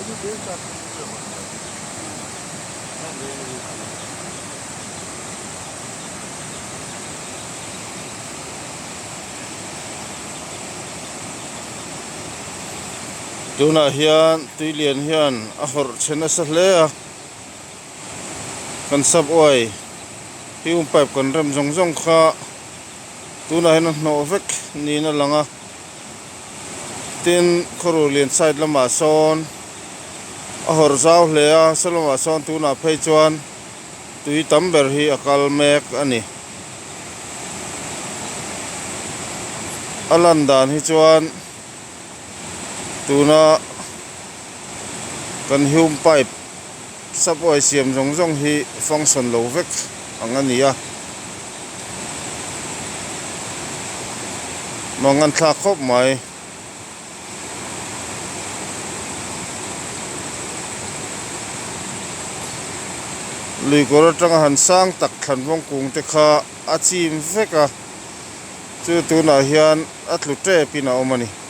Tunah hian tui lian hian a hawrh chhe nasa hle a kan subway hume pipe kan rem zawng zawng kha tunah hian a hnawh vek niin a lang a tin khawruh lian side lamah sawn a hawrh zau hle a saw lamah sawn tunah phei chuan tui tam ber hi a kal mek a ni. A lan dan hi chuan tuna kan hume pipe subway siam zawng zawng hi function lo vek ang a ni a mangan thlak khawp mai. Lui kawr atanga han sang tak thlan vawng kung te kha a chim vek a chu tunah hian a tlu tep in a awm a ni.